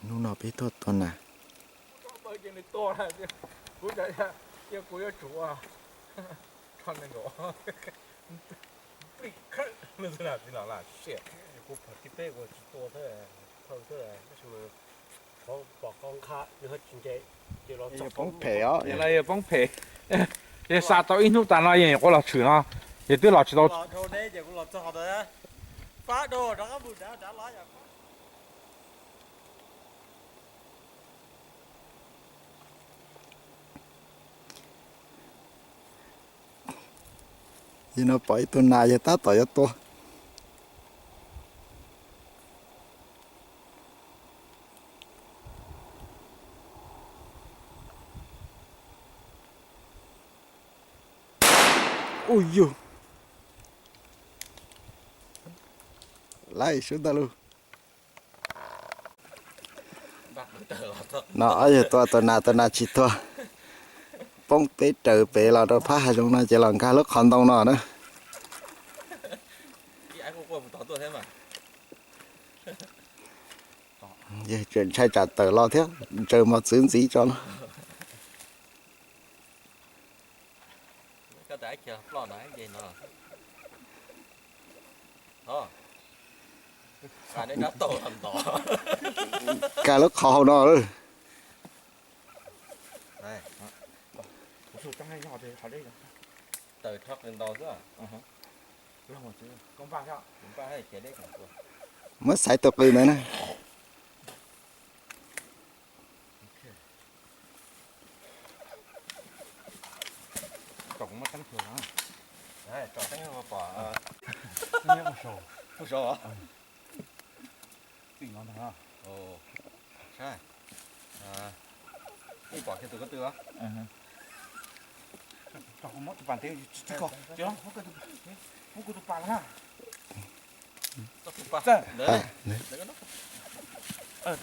Hnub no peb tuaj tua nas. Poob phem os. Yog xa tau ib hnub tas no yog nyuam qhuav los tshwm no, yog twb los tsis tau. Yog no pom ib tug nas yog tab tom yuav tua. Ub yug, laib sub ntag lauj. No ob yawg tua tus nas, tus nas tsis tuag, poob peb raws pem los rau phab hav zoov no ces los nkag lub qhov ntoo no na. Ntshai tsam tawm los thiab, ntsaws mos txwv ntxiv tso na. Nkag lub qhov hauv no lawm. Muab xaiv tus qws ntawd na. Muab tus pas ntev, muab kuv tus pas na. Tus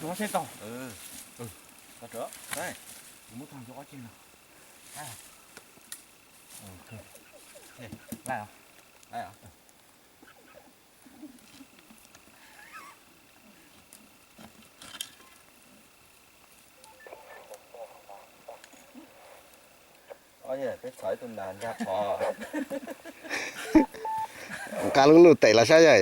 no seb tau. Kuv muab tag nrho ob ceg no. Laib os. Peb txhom ib tug nas nkag qhov. Nqa lub lub teem los saib yog.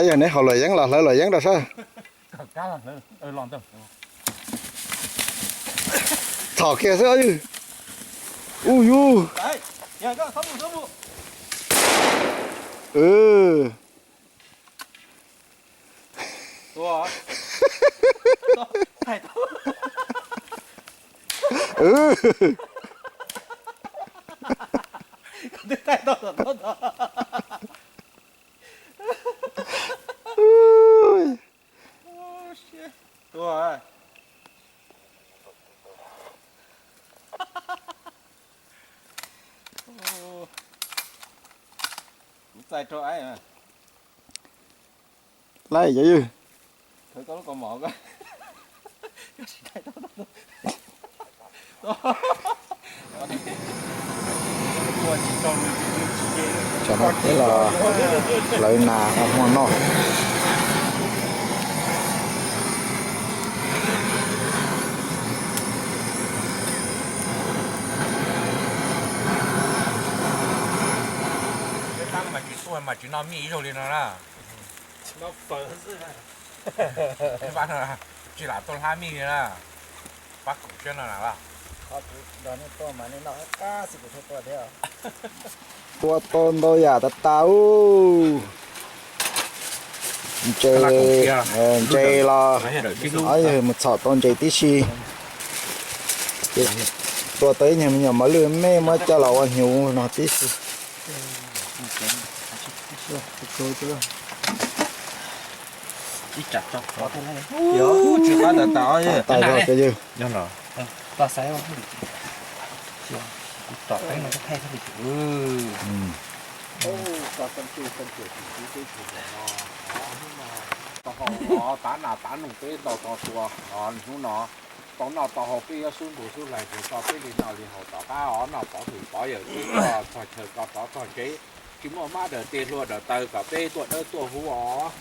Yog neb haus luam yeeb los hlawv luam yeeb rau sab. Txhom kiag xwb. Ub yug. Kuv txais rau aib. Laib cov ywg. Tsam no peb los hlawv nas ua hmo noj. Peb pab no mas tsis tuaj mas tsis noj mij ib zaug li no na. Pab no tsis lam tuaj hlab mij li na. Pab kuv siab no na. Tua tau ntau yam tas tas ub. Ntses, ntses los ob yawg mus txhom tau ntses tib si. Ces tua tau ib nyuag me nyuam mos lwj me muab coj los ua hnyuv no tib si. Tsis qab tas tas os. Yog no. Ub, koj xeeb tub xeeb tub tub tub tub tub no, hnub no tau hau tav nas tav noog peb ntau tau tua, hnub no tau noj tau haus peb yuav xub npus xub hlais tus tso peb li noj li haus tom qab os, noj pov tus pov yawm txwv koj txog chaw koj rov txog tsev, tsis muaj mab daws tes hlua daws taw kom peb tuaj dawb tuaj huv os.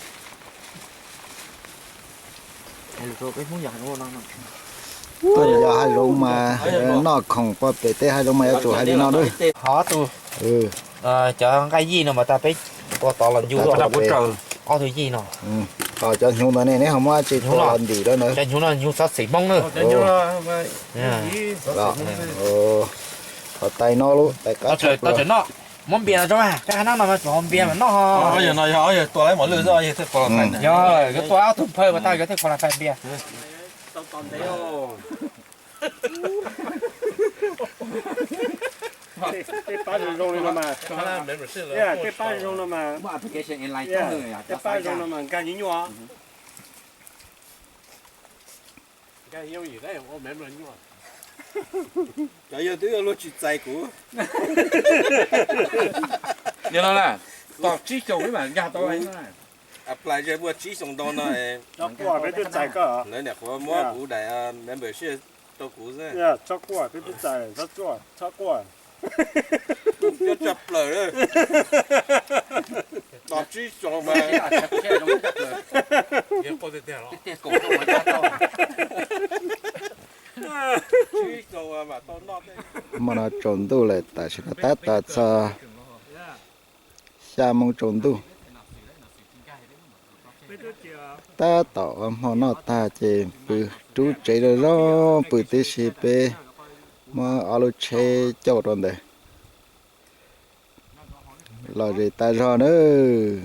Tuaj yos hav zoov mas noj khoom poj pem teb hav zoov mas yuav tsum hais li no lawm. Hov tus, cov nqaij yij no mas tas peb tua tod los ncu ob tug yij no. Cov hnyuv ntawd ne neb ho muab tsis tua los ntim rau ntawd? Cov hnyuv no hnyuv xov xwm Hmoob na. Qhov tais no lub tais qab tshaj plaws. Muab npias no rau, kab hab nab no mas tsum haus npias mas noj. Yog no yog tua lawv mos lwj xwb, yog tua ob tug phawj mas tau yuav tej khaus las fais npias. Tej pab zoo zoo li no mas, tej pab zoo no mas, tej pab zoo no mas nkag nyuaj nyuaj. Cov yawg twb luag tsis txais kuv. Yog no na, tos tsib xyoos peb mam nkag tau. Apply ze muaj tsib xyoos ntau no. Lawv niam qhuav muab kuv daim membership rau kuv xwb. Txhob quaj, peb twb txais, txhob quaj. Nyob tshaj plaws, tos tsib xyoos mas. Tsib xyoos mas tau noj. Hmo no tsaus ntuj lawm, tam sim no tab tom txog xya moo tsaus ntuj. Tab tom ua hmo noj tag ces pw rub tsev zoj zog pw tib si, peb muab ob lub tsheb cauj rau ntawd los zes tas zog nawb.